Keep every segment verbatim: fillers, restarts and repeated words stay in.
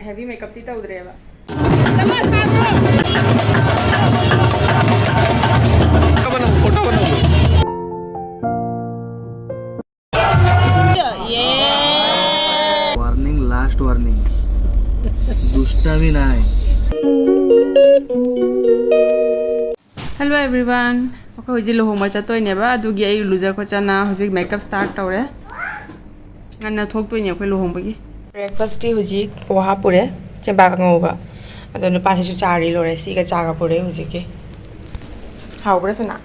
Heavy ꯃꯦꯀꯞꯇꯤ ꯇꯧꯗ꯭ꯔꯦꯕ꯫ Warning, last warning. दुष्टामी नाही. Hello everyone, ꯑꯩꯈꯣꯏ ꯍꯧꯖꯤꯛ ꯂꯨꯍꯣꯡꯕ ꯆꯠꯇꯣꯏꯅꯦꯕ, ꯑꯗꯨꯒꯤ ꯑꯩ ꯂꯨꯖ ꯈꯣꯠꯆꯅ ꯍꯧꯖꯤꯛ ꯃꯦꯀꯞ ꯁ꯭ꯇꯥꯔꯠ ꯇꯧꯔꯦ꯫ ꯉꯟꯅ ꯊꯣꯛꯇꯣꯏꯅꯦ ꯑꯩꯈꯣꯏ ꯂꯨꯍꯣꯡꯕꯒꯤ꯫ ꯕ꯭ꯔꯦꯛꯐꯥꯁꯇꯤ ꯍꯧꯖꯤꯛ ꯄꯣꯍꯥ ꯄꯨꯔꯦ, ꯆꯦꯡꯕꯥꯛ ꯑꯉꯧꯕ꯫ ꯑꯗꯣ ꯅꯨꯄꯥꯁꯤꯁꯨ ꯆꯥꯔꯤ ꯂꯣꯏꯔꯦ, ꯁꯤꯒ ꯆꯥꯒ ꯄꯨꯔꯦ ꯍꯧꯖꯤꯛꯀꯤ꯫ ꯍꯥꯎꯕ꯭ꯔꯥ ꯁꯅꯥ?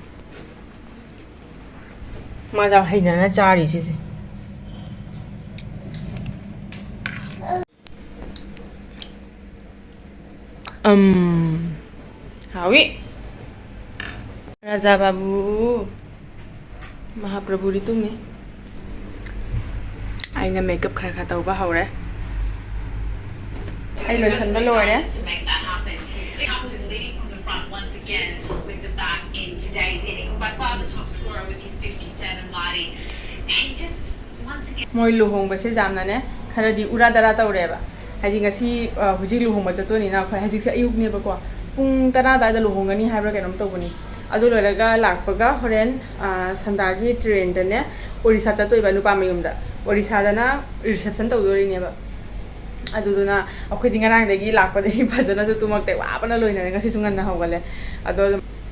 ꯃꯥꯁꯦ ꯌꯥꯝ ꯍꯩꯅꯅ ꯆꯥꯔꯤ ꯁꯤꯁꯦ꯫ ꯎꯝ, ꯍꯥꯎꯋꯤ꯫ ꯔꯥꯖꯥ ꯕꯥꯕꯨ, ꯃꯍꯥꯄ꯭ꯔꯚꯨꯗꯤ ꯇꯨꯝꯃꯤ꯫ ꯑꯩꯅ ꯃꯦꯀꯞ ꯈꯔ ꯈꯔ ꯇꯧꯕ ꯍꯧꯔꯦ꯫ ꯑꯩ ꯂꯣꯏꯁꯟꯕ ꯂꯣꯏꯔꯦ꯫ Come to lead from the front once again with the bat in today's innings. By far the top scorer with his fifty-seven, Marty. He just, once again, ꯃꯣꯏ ꯂꯨꯍꯣꯡꯕꯁꯦ ꯌꯥꯝꯅꯅꯦ ꯈꯔꯗꯤ ꯎꯔꯥ ꯗꯔꯥ ꯇꯧꯔꯦꯕ꯫ ꯍꯥꯏꯗꯤ ꯉꯁꯤ, ꯑ, ꯍꯧꯖꯤꯛ ꯂꯨꯍꯣꯡꯕ ꯆꯠꯇꯣꯏꯅꯤꯅ ꯑꯩꯈꯣꯏ ꯍꯧꯖꯤꯛꯁꯦ ꯑꯌꯨꯛꯅꯦꯕꯀꯣ꯫ ꯄꯨꯡ ꯇꯔꯥ ꯑꯗꯨꯋꯥꯏꯗ ꯂꯨꯍꯣꯡꯒꯅꯤ ꯍꯥꯏꯕ꯭ꯔꯥ ꯀꯩꯅꯣꯝ ꯇꯧꯕꯅꯤ꯫ ꯑꯗꯨ ꯂꯣꯏꯔꯒ ꯂꯥꯛꯄꯒ ꯍꯣꯔꯦꯟ, ꯑ, ꯁꯟꯗꯥꯒꯤ ꯇ꯭ꯔꯦꯟꯗꯅꯦ ꯑꯣꯔꯤꯁꯥ ꯆꯠꯇꯣꯏꯕ ꯅꯨꯄꯥ ꯃꯌꯨꯝꯗ꯫ ꯑꯣꯔꯤꯁꯥꯗꯅ ꯔꯤꯁꯦꯞꯁꯟ ꯇꯧꯗꯣꯔꯤꯅꯦꯕ꯫ ꯑꯗꯨꯗꯨꯅ ꯑꯩꯈꯣꯏꯗꯤ ꯉꯔꯥꯡꯗꯒꯤ ꯂꯥꯛꯄꯗꯒꯤ ꯐꯖꯅꯁꯨ ꯇꯨꯝꯃꯛꯇꯦ, ꯋꯥꯕꯅ ꯂꯣꯏꯅꯔꯦ꯫ ꯉꯁꯤꯁꯨ ꯉꯟꯅ ꯍꯧꯒꯠꯂꯦ꯫ ꯑꯗꯣ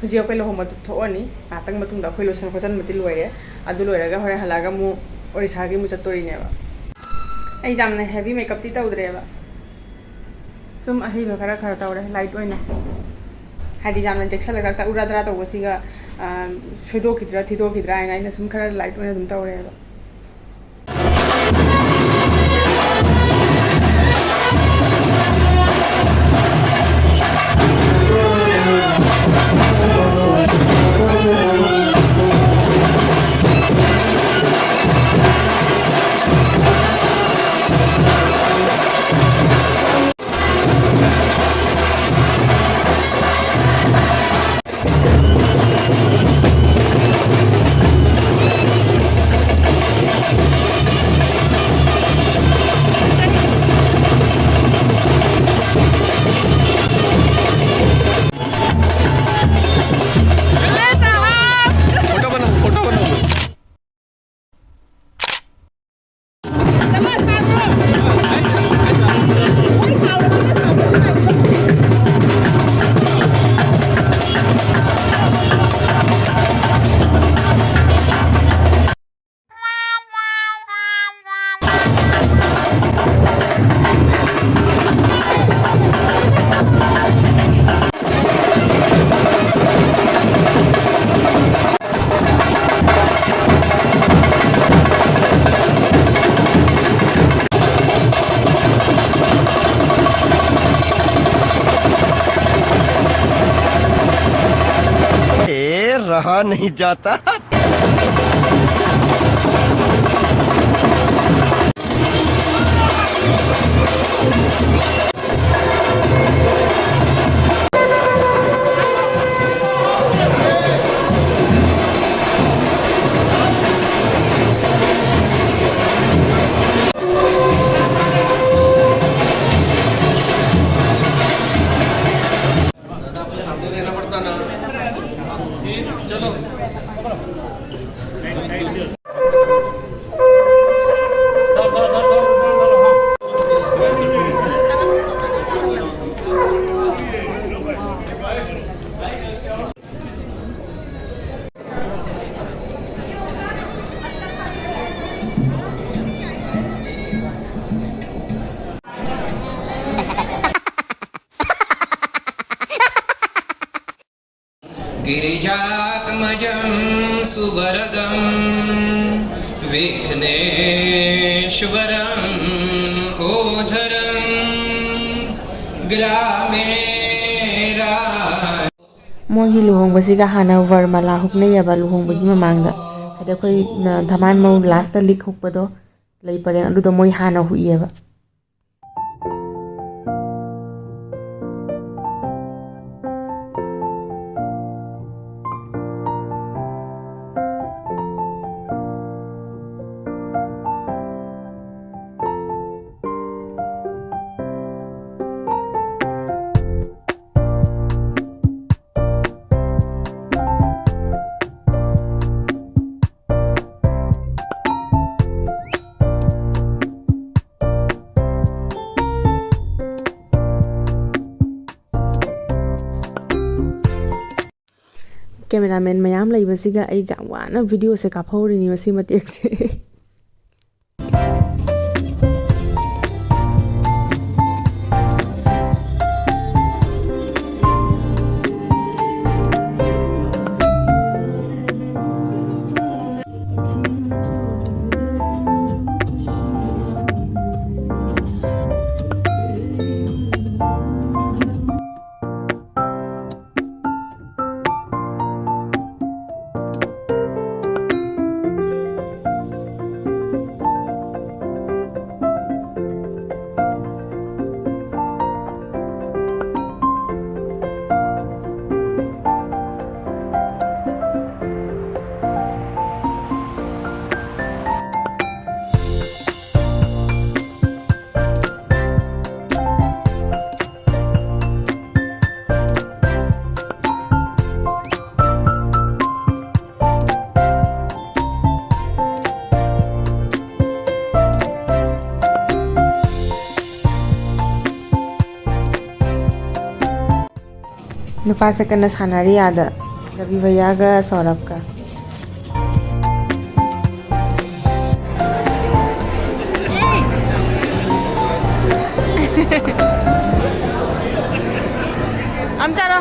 ꯍꯧꯖꯤꯛ ꯑꯩꯈꯣꯏ ꯂꯨꯍꯣꯡꯕ ꯊꯣꯛꯑꯅꯤ꯫ ꯉꯥꯛꯇꯪ ꯃꯇꯨꯡꯗ ꯑꯩꯈꯣꯏ ꯂꯣꯏꯁꯟ ꯈꯣꯠꯆꯟꯕꯗꯤ ꯂꯣꯏꯔꯦ꯫ ꯑꯗꯨ ꯂꯣꯏꯔꯒ ꯍꯣꯔꯦꯟ ꯍꯜꯂꯛꯑꯒ ꯑꯃꯨꯛ ꯑꯣꯔꯤꯁꯥꯒꯤ ꯑꯃꯨꯛ ꯆꯠꯇꯣꯔꯤꯅꯦꯕ꯫ ꯑꯩ ꯌꯥꯝꯅ ꯍꯦꯚꯤ ꯃꯦꯀꯞꯇꯤ ꯇꯧꯗ꯭ꯔꯦꯕ, ꯁꯨꯝ ꯑꯍꯩꯕ ꯈꯔ ꯈꯔ ꯇꯧꯔꯦ, ꯂꯥꯏꯠ ꯑꯣꯏꯅ꯫ ꯍꯥꯏꯗꯤ ꯌꯥꯝꯅ ꯆꯦꯛꯁꯜꯂꯒ ꯍꯦꯛꯇ ꯎꯔꯥ ꯗꯔꯥ ꯇꯧꯕꯁꯤꯒ, ꯑ, ꯁꯣꯏꯗꯣꯛꯈꯤꯗ꯭ꯔꯥ ꯊꯤꯗꯣꯛꯈꯤꯗ꯭ꯔꯥ ꯍꯥꯏꯅ ꯑꯩꯅ ꯁꯨꯝ ꯈꯔ ꯂꯥꯏꯠ ꯑꯣꯏꯅ ꯑꯗꯨꯝ ꯇꯧꯔꯦꯕ꯫ कहा नहीं जाता। गिरिजात्मजं सुवरदं विघ्नेश्वरं ओझरं ग्रामे रा- ꯃꯣꯏꯒꯤ ꯂꯨꯍꯣꯡꯕꯁꯤꯒ ꯍꯥꯟꯅ ꯋꯔꯃꯥꯂꯥ ꯍꯨꯛꯅꯩꯌꯦꯕ ꯂꯨꯍꯣꯡꯕꯒꯤ ꯃꯃꯥꯡꯗ꯫ ꯍꯥꯏꯗꯤ ꯑꯩꯈꯣꯏ ꯙꯃꯥꯟ ꯃꯧ ꯂꯥꯁꯇ ꯂꯤꯛ ꯍꯨꯛꯄꯗꯣ, ꯂꯩ ꯄꯔꯦꯡ ꯑꯗꯨꯗꯣ ꯃꯣꯏ ꯍꯥꯟꯅ ꯍꯨꯛꯏꯌꯦꯕ꯫ ꯀꯦꯃꯦꯔꯥꯃꯦꯟ ꯃꯌꯥꯝ ꯂꯩꯕꯁꯤꯒ ꯑꯩ ꯌꯥꯝ ꯋꯥꯅ ꯚꯤꯗꯤꯑꯣꯁꯦ ꯀꯥꯞꯍꯧꯔꯤꯅꯤ ꯃꯁꯤ ꯃꯇꯦꯛꯁꯦ꯫ ꯅꯨꯄꯥꯁꯦ ꯀꯟꯅ ꯁꯥꯟꯅꯔꯤ ꯑꯥꯗ, ꯔꯕꯤ ꯚꯩꯌꯥꯒ ꯁꯧꯔꯚꯀ꯫ ꯑꯝ ꯆꯥꯔꯣ꯫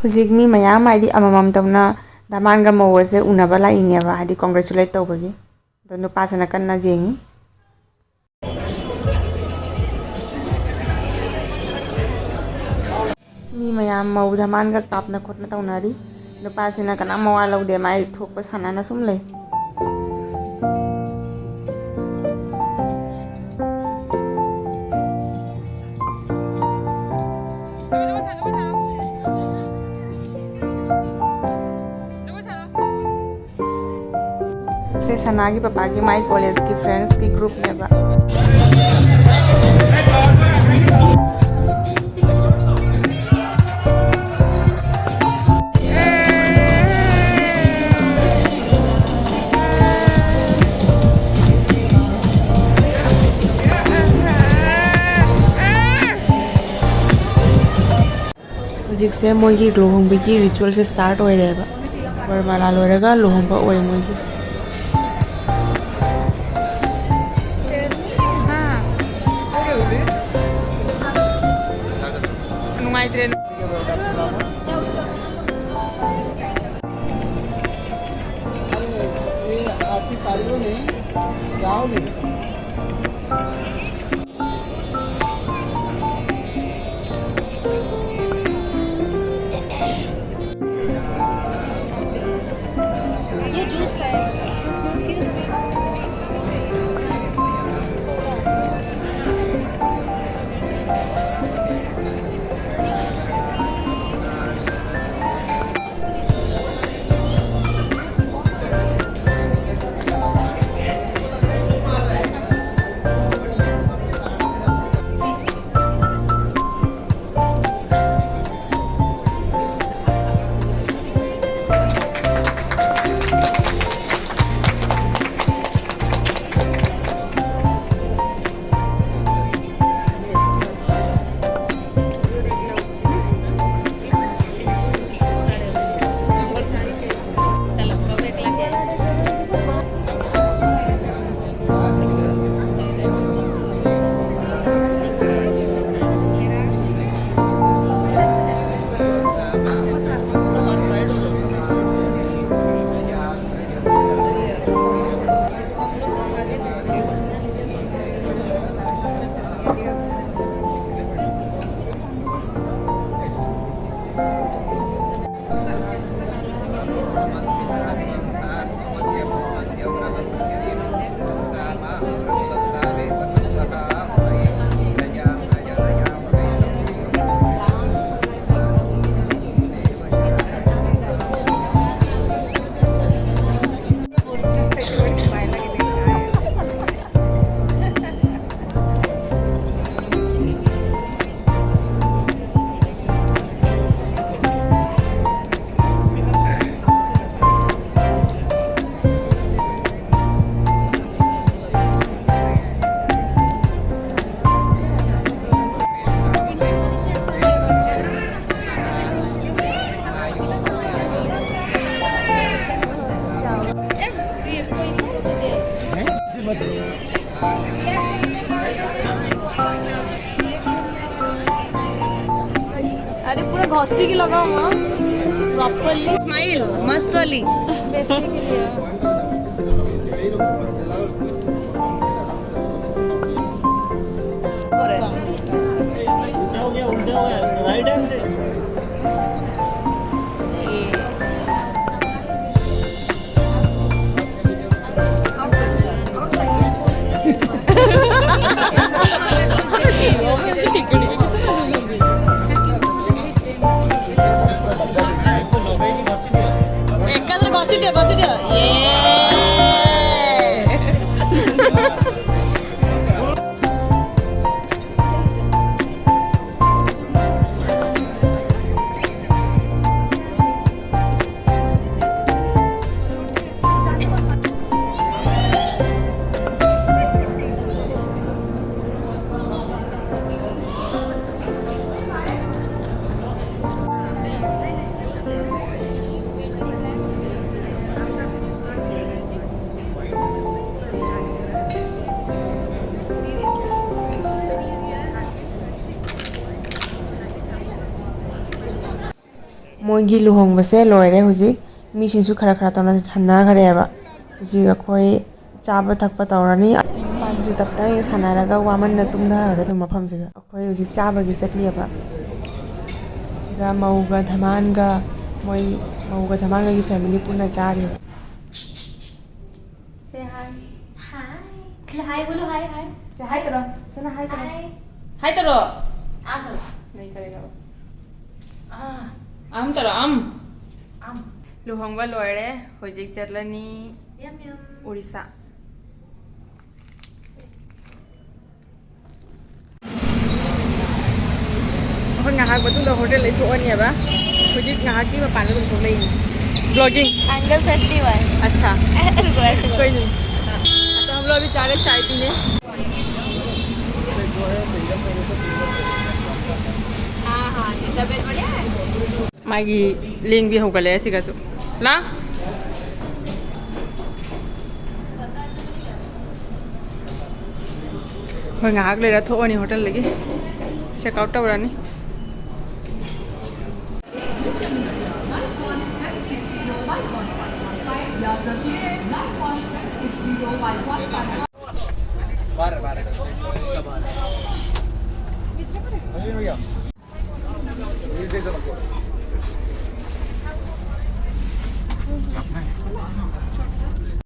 ꯍꯧꯖꯤꯛ ꯃꯤ ꯃꯌꯥꯝ, ꯍꯥꯏꯗꯤ ꯑꯃꯃꯝ ꯇꯧꯅ ꯙꯃꯥꯟꯒ ꯃꯧ ꯑꯁꯦ ꯎꯅꯕ ꯂꯥꯛꯏꯅꯦꯕ, ꯍꯥꯏꯗꯤ congratulate ꯇꯧꯕꯒꯤ꯫ ꯑꯗꯣ ꯅꯨꯄꯥꯁꯤꯅ ꯀꯟꯅ ꯌꯦꯡꯉꯤ꯫ ꯃꯤ ꯃꯌꯥꯝ ꯃꯧ ꯙꯃꯥꯟꯒ ꯀꯥꯞꯅ ꯈꯣꯠꯅ ꯇꯧꯅꯔꯤ꯫ ꯅꯨꯄꯥꯁꯤꯅ ꯀꯅꯥꯝ ꯃꯋꯥ ꯂꯧꯗꯦ, ꯃꯥꯏ ꯊꯣꯛꯄ ꯁꯥꯟꯅꯅ ꯁꯨꯝ ꯂꯩ꯫ ꯁꯦ ꯁꯅꯥꯒꯤ ꯄꯄꯥꯒꯤ ꯃꯥꯏ ꯀꯣꯂꯦꯖꯀꯤ ꯐ꯭ꯔꯦꯟꯁꯀꯤ ꯒ꯭ꯔꯨꯞꯅꯦꯕ꯫ ꯍꯧꯖꯤꯛꯁꯦ ꯃꯣꯏꯒꯤ ꯂꯨꯍꯣꯡꯕꯒꯤ ꯔꯤꯆꯨꯋꯦꯜꯁꯦ ꯁ꯭ꯇꯥꯔꯠ ꯑꯣꯏꯔꯦꯕ꯫ ꯋꯔꯃꯥꯂꯥ ꯂꯣꯏꯔꯒ ꯂꯨꯍꯣꯡꯕ ꯑꯣꯏ ꯃꯣꯏꯒꯤ꯫ ꯅꯨꯡꯉꯥꯏꯇ꯭ꯔꯦ꯫ अरे, पूरा घसी की लगाओ माँ, प्रॉपरली स्माइल, मस्त वाली। बेसी के लिए। ଏକାଥରେ ଘଷି ଦିଅ, ଘଷି ଦିଅ। ଇଏ। ꯃꯣꯏꯒꯤ ꯂꯨꯍꯣꯡꯕꯁꯦ ꯂꯣꯏꯔꯦ ꯍꯧꯖꯤꯛ꯫ ꯃꯤꯁꯤꯡꯁꯨ ꯈꯔ ꯈꯔ ꯇꯧꯅ ꯍꯟꯅꯈ꯭ꯔꯦꯕ꯫ ꯍꯧꯖꯤꯛ ꯑꯩꯈꯣꯏ ꯆꯥꯕ ꯊꯛꯄ ꯇꯧꯔꯅꯤ꯫ ꯅꯨꯄꯥꯁꯤꯁꯨ ꯇꯞ ꯇꯥꯏꯅ ꯁꯥꯟꯅꯔꯒ ꯋꯥꯃꯟꯅ ꯇꯨꯝꯊꯈ꯭ꯔꯦ ꯑꯗꯨꯝ ꯃꯐꯝꯁꯤꯗ꯫ ꯑꯩꯈꯣꯏ ꯍꯧꯖꯤꯛ ꯆꯥꯕꯒꯤ ꯆꯠꯂꯤꯑꯕ꯫ ꯁꯤꯒ ꯃꯧꯒ ꯙꯃꯥꯟꯒ, ꯃꯣꯏ ꯃꯧꯒ ꯙꯃꯥꯟꯒꯒꯤ ꯐꯦꯃꯤꯂꯤ ꯄꯨꯟꯅ ꯆꯥꯔꯤꯕ꯫ Say hi. Hi. Hi, बोलो, hi, hi. Say hi करो. सना, hi करो. Hi. Hi करो. आ करो. नहीं करेगा वो. आ. आम करो, आम. आम. ꯂꯨꯍꯣꯡꯕ ꯂꯣꯏꯔꯦ, ꯍꯧꯖꯤꯛ ꯆꯠꯂꯅꯤ. Yum, yum. ꯎꯔꯤꯁꯥ. ꯑꯩꯈꯣꯏ ꯉꯥꯏꯍꯥꯛ ꯃꯇꯨꯡꯗ ꯍꯣꯇꯦꯜꯗꯩ ꯊꯣꯛꯑꯅꯦꯕ꯫ ꯍꯧꯖꯤꯛ ꯉꯥꯏꯍꯥꯛꯀꯤ ꯃꯄꯥꯟꯗ ꯑꯗꯨꯝ ꯊꯣꯛꯂꯛꯏꯅꯦ꯫ Vlogging. एंगल सेंसिटिव है। अच्छा। रुको, ऐसे करो। कोई नहीं। तो हम लोग अभी जा रहे चाय पीने। हाँ, हाँ, तबीयत बढ़िया है? ꯃꯥꯒꯤ ꯂꯦꯡꯕꯤ ꯍꯧꯒꯠꯂꯛꯑꯦ ꯁꯤꯒꯁꯨ꯫ ꯂꯥ? ꯑꯩꯈꯣꯏ ꯉꯥꯏꯍꯥꯛ ꯂꯩꯔ ꯊꯣꯛꯑꯅꯤ ꯍꯣꯇꯦꯜꯗꯒꯤ꯫ ꯆꯦꯛ ꯑꯥꯎꯠ ꯇꯧꯔꯅꯤ꯫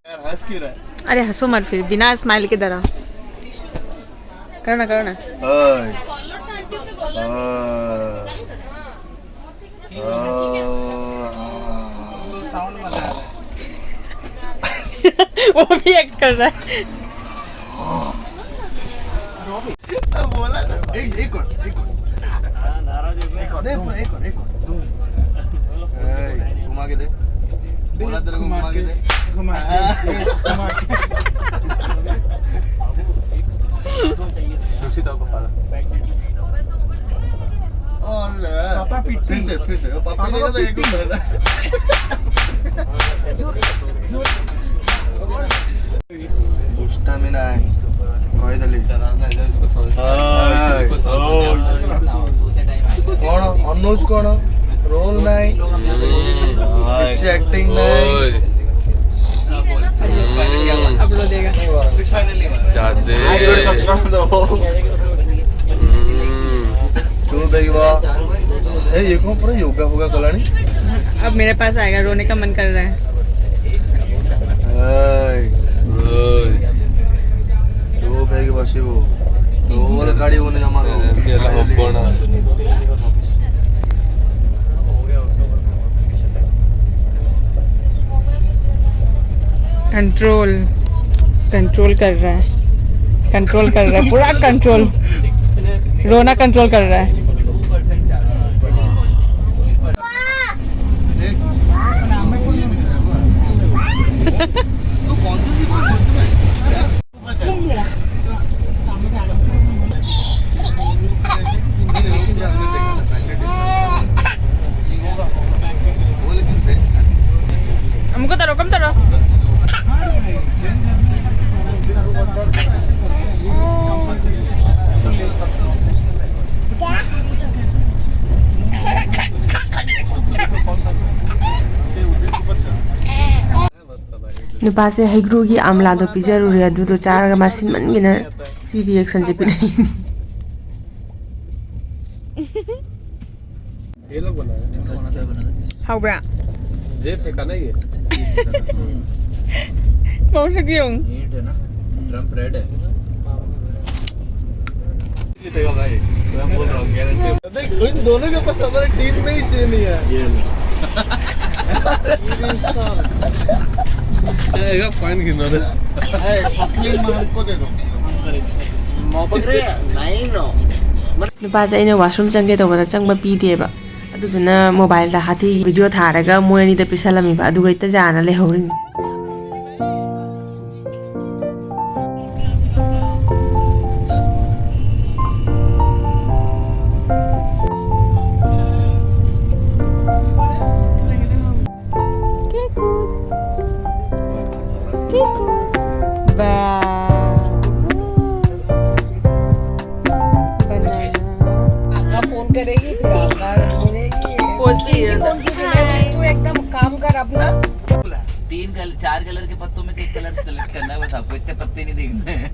यार, हंस क्यों रहा है? अरे हंसो मत, फिर बिना स्माइल के डरा। करो ना, करो ना। ओए। ओए। ओए। वो भी एक्ट कर रहा है। बोला था। एक, एक और, एक और। दे, पूरा एक और, एक और। ए, घुमा के दे। बोला तेरे को घुमा के दे। घुमा के, घुमा के। और पापा पीटते फिर से, हैं। फिर से। पापा पापा पीटेगा तो एक पीटते हैं। स्टामिना है। कोई दली। हाय। कौन? अनुज कौन? रोल नहीं। हाय। अच्छी एक्टिंग नहीं। ओए। हम्म। नहीं हुआ। जाते। हम्म। चुप है वाह। ए, ये कौन पूरा योगा होगा कलानी? अब मेरे पास आएगा, रोने का मन कर रहा है। ए। ओए। चुप है कि बस वो। तो और गाड़ी होने हमारो। ए, तेरा होगोना। कंट्रोल, कंट्रोल कर रहा है, कंट्रोल कर रहा है, पूरा कंट्रोल। रोना कंट्रोल कर रहा है। हमको तो रकम तो रहो। ꯅꯨꯄꯥꯁꯦ ꯍꯩꯒ꯭ꯔꯨꯒꯤ ꯑꯝꯂꯥꯗꯣ ꯄꯤꯖꯔꯨꯔꯦ, ꯑꯗꯨꯗꯣ ꯆꯥꯔꯒ ꯃꯥ ꯁꯤꯟꯃꯟꯒꯤꯅ ꯁꯤ ꯔꯤꯌꯦꯛꯁꯟꯁꯦ ꯄꯤꯔꯛꯏꯅꯤ꯫ ये लोग बनाया। ꯍꯥꯎꯕ꯭ꯔꯥ? जेब पे का नहीं है। ꯃꯑꯣꯡꯁꯦ ꯌꯦꯡꯉꯨ꯫ नीट है ना? ट्रम्प रेड है। जीतेगा भाई, मैं बोल रहा हूँ, गारंटी। देख, इन दोनों के पास हमारे टीम में ही चेन नहीं है। ये लो। जाएगा पॉइंट गिनने। ए, शॉटलिंग में हमको दे दो। ꯃꯣꯕꯒ꯭ꯔꯦ ꯅꯥꯏꯅꯣ꯫ ꯅꯨꯄꯥꯁꯦ ꯑꯩꯅ ꯋꯥꯁꯔꯨꯝ ꯆꯪꯒꯦ ꯇꯧꯕꯗ ꯆꯪꯕ ꯄꯤꯗꯦꯕ꯫ ꯑꯗꯨꯗꯨꯅ ꯃꯣꯕꯥꯏꯜꯗ ꯍꯥꯊꯤ ꯚꯤꯗꯤꯑꯣ ꯊꯥꯔꯒ ꯃꯣꯏ ꯑꯅꯤꯗ ꯄꯤꯁꯜꯂꯝꯃꯤꯕ, ꯑꯗꯨꯒ ꯍꯦꯛꯇ ꯌꯥꯅ ꯂꯩꯍꯧꯔꯤꯅꯤ꯫ आपका फोन करेगी, फिर आपका बोलेगी। पोज भी है। फोन की दुनिया में तू एकदम काम कर अपना। तीन कलर, चार कलर के पत्तों में से एक कलर सेलेक्ट करना है, बस आपको इतने पत्ते नहीं देखने हैं।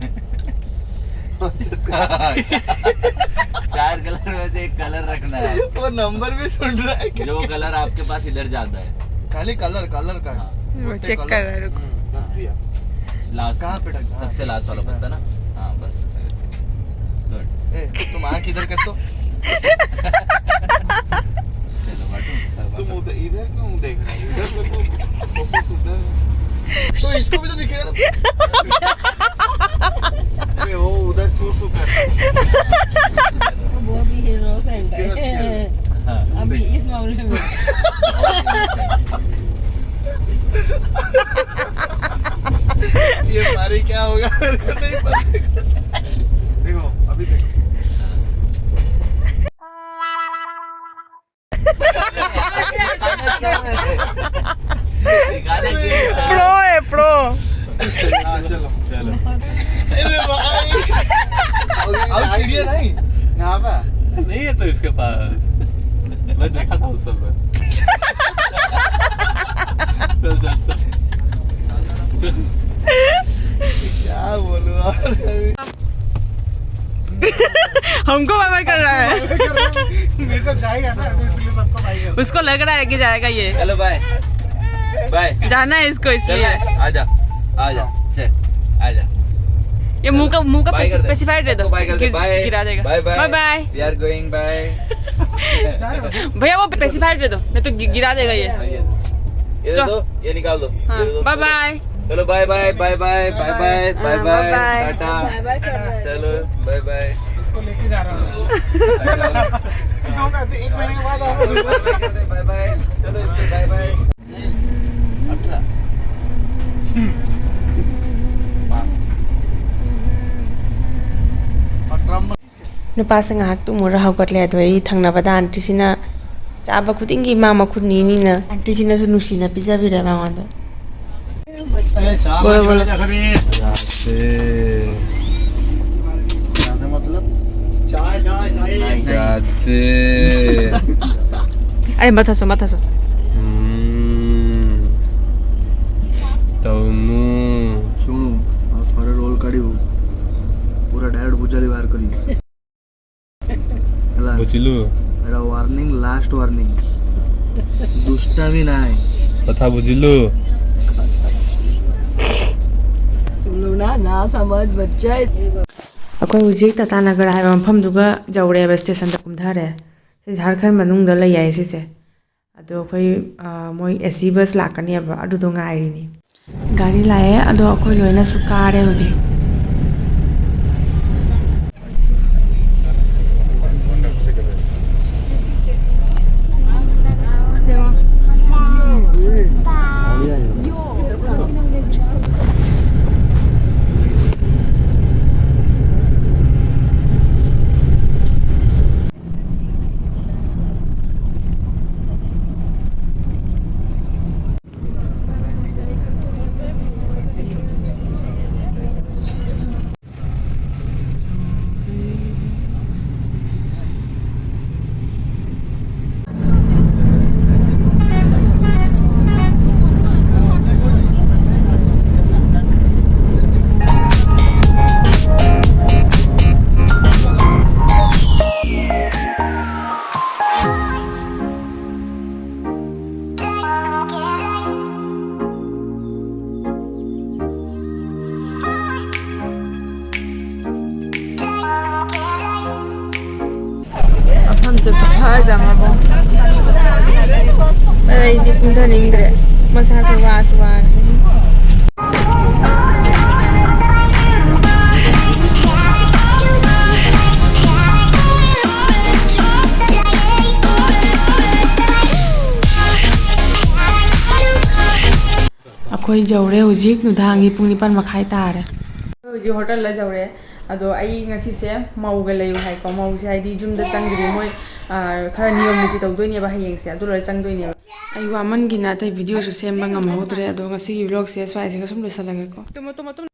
चार कलर में से एक कलर रखना है। वो नंबर भी सुन रहा है क्या? जो कलर आपके पास इधर ज्यादा है। खाली कलर, कलर का है। हाँ। वो चेक कर रहा है, रुको। हम्म, रख दिया। लास्ट, कहाँ पे रखना? सबसे लास्ट वाला पत्ता ना। हाँ, बस। गुड। ए, तुम आँख इधर कर तो। चलो, बाटू, तुम बाटू। उधर, इधर क्यों देख रहे हो? इधर देखो, फोकस उधर। तो इसको भी तो दिखेगा ना। अरे, वो उधर सू सू कर। वो बहुत ही इनोसेंट है। हाँ। अभी इस मामले में। ये पारी क्या होगा, मेरे को नहीं पता। देखो, अभी देखो। प्रो है, प्रो। हाँ, चलो। चलो। अरे भाई। अब चिड़िया नहीं। यहाँ पे। नहीं है तो इसके पास। मैं देखा था उस समय। चल, चल, चल। क्या बोलूं यार। हमको बाय बाय कर रहा है। मेरे तो जाएगा ना, इसलिए सबको बाय कर। उसको लग रहा है कि जाएगा ये। चलो बाय। बाय। जाना है इसको, इसलिए। चलो, आजा। आजा। चल। आजा। ये मुंह का, मुंह का बाय कर दे। पेसिफायर दे दो। सबको बाय कर दे। गिर-, बाय। गिरा देगा। Bye bye. Bye bye. We are going bye. भैया, वो पेसिफायर दे दो, नहीं तो गि-, गिरा देगा ये। ये दे दो, ये निकाल दो। हाँ, ये दे दो। Bye bye. चलो, bye bye, bye bye, bye bye, bye हाँ, bye, bye bye. Ta-ta. Bye bye कर रहा है। चलो, बाय बाय। इसको लेके जा रहा हूँ। एक महीने के बाद आओ। Bye bye. चलो, बाय बाय। अठारह। अठारह। ꯅꯨꯄꯥꯁꯦ ꯉꯥꯏꯍꯥꯛ ꯇꯨꯝꯃꯨꯔ ꯍꯧꯒꯠꯂꯦ꯫ ꯑꯗꯣ ꯑꯩ ꯊꯪꯅꯕꯗ ꯑꯟꯇꯤꯁꯤꯅ ꯆꯥꯕ ꯈꯨꯗꯤꯡꯒꯤ ꯃꯥ ꯃꯈꯨꯠ ꯅꯤꯅꯤꯅ ꯑꯟꯇꯤꯁꯤꯅꯁꯨ ꯅꯨꯡꯁꯤꯅ ꯄꯤꯖꯕꯤꯔꯦ ꯃꯉꯣꯟꯗ꯫ ꯆꯥꯕ ꯍꯣꯏ, ꯍꯣꯏ꯫ ꯂꯣꯏꯔꯦ꯫ ꯌꯥꯗꯦ꯫ ꯌꯥꯗꯦ꯫ ꯑꯩ ꯃꯊꯛꯁꯨ, ꯃꯊꯛꯁꯨ꯫ ꯎꯝ꯫ ꯇꯧꯅꯨ꯫ ꯁꯨꯡ, ꯊꯔꯦ ꯔꯣꯜ ꯀꯥꯔꯤꯕꯨ꯫ ꯄꯨꯔꯥ ꯗꯥꯏꯔꯦꯛ ꯕꯨꯖꯥꯂꯤ ꯋꯥꯔ ꯀꯔꯤ꯫ ꯕꯨꯖꯤꯂꯨ꯫ ꯃꯦꯔꯥ ꯋꯥꯔꯅꯤꯡ, ꯂꯥꯁ ꯋꯥꯔꯅꯤꯡ꯫ ꯗꯨꯁꯇꯥꯃꯤ ꯅꯥꯏ꯫ ꯀꯊꯥ ꯕꯨꯖꯤꯂꯨ꯫ ꯂꯨꯅꯥ ꯅꯥ ꯁꯃꯖ ꯕꯆꯥ꯫ ꯑꯩꯈꯣꯏ ꯍꯧꯖꯤꯛ ꯇꯥꯇꯥ ꯅꯒꯔ ꯍꯥꯏꯕ ꯃꯐꯝꯗꯨꯒ ꯌꯧꯔꯦꯕ, ꯁ꯭ꯇꯦꯁꯟꯗ ꯀꯨꯝꯊꯔꯦ꯫ ꯁꯤ ꯖꯥꯔꯈꯟ ꯃꯅꯨꯡꯗ ꯂꯩ ꯍꯥꯏ ꯁꯤꯁꯦ꯫ ꯑꯗꯣ ꯑꯩꯈꯣꯏ, ꯑ, ꯃꯣꯏ ꯑꯦ ꯁꯤ ꯕꯁ ꯂꯥꯛꯀꯅꯦꯕ, ꯑꯗꯨꯗꯣ ꯉꯥꯏꯔꯤꯅꯤ꯫ ꯒꯥꯔꯤ ꯂꯥꯛꯑꯦ, ꯑꯗꯣ ꯑꯩꯈꯣꯏ ꯂꯣꯏꯅꯁꯨ ꯀꯥꯔꯦ ꯍꯧꯖꯤꯛ꯫ ꯐꯖ ꯉꯝꯃꯣ꯫ ꯑꯩꯗꯤ ꯀꯨꯝꯊꯅꯤꯡꯗ꯭ꯔꯦ, ꯃꯁꯥꯁꯨ ꯋꯥꯁꯨ ꯋꯥꯔꯦ꯫ ꯑꯩꯈꯣꯏ ꯌꯧꯔꯦ ꯍꯧꯖꯤꯛ, ꯅꯨꯡꯗꯥꯡꯒꯤ ꯄꯨꯡ ꯅꯤꯄꯥꯟ ꯃꯈꯥꯏ ꯇꯥꯔꯦ꯫ ꯑꯩꯈꯣꯏ ꯍꯧꯖꯤꯛ ꯍꯣꯇꯦꯜꯗ ꯌꯧꯔꯦ꯫ ꯑꯗꯣ ꯑꯩ ꯉꯁꯤꯁꯦ ꯃꯧꯒ ꯂꯩꯌꯨ ꯍꯥꯏꯀꯣ꯫ ꯃꯧꯁꯦ ꯍꯥꯏꯗꯤ ꯌꯨꯝꯗ ꯆꯪꯗ꯭ꯔꯤ, ꯃꯣꯏ, ꯑ, ꯈꯔ ꯅꯤꯌꯣꯝ ꯅꯤꯇꯤ ꯇꯧꯗꯣꯏꯅꯦꯕ ꯍꯌꯦꯡꯁꯦ, ꯑꯗꯨ ꯂꯣꯏꯔ ꯆꯪꯗꯣꯏꯅꯦꯕ꯫ ꯑꯩ ꯋꯥꯃꯟꯒꯤꯅ ꯑꯇꯩ ꯚꯤꯗꯤꯑꯣꯁꯨ ꯁꯦꯝꯕ ꯉꯝꯍꯧꯗ꯭ꯔꯦ꯫ ꯑꯗꯣ ꯉꯁꯤꯒꯤ ꯚ꯭ꯂꯣꯒꯁꯦ ꯁ꯭ꯋꯥꯏꯁꯤꯒ ꯁꯨꯝ ꯂꯣꯏꯁꯤꯜꯂꯒꯦꯀꯣ꯫ ꯇꯨꯝꯃꯣ, ꯇꯨꯝꯃꯣ, ꯇꯨꯝꯃꯣ꯫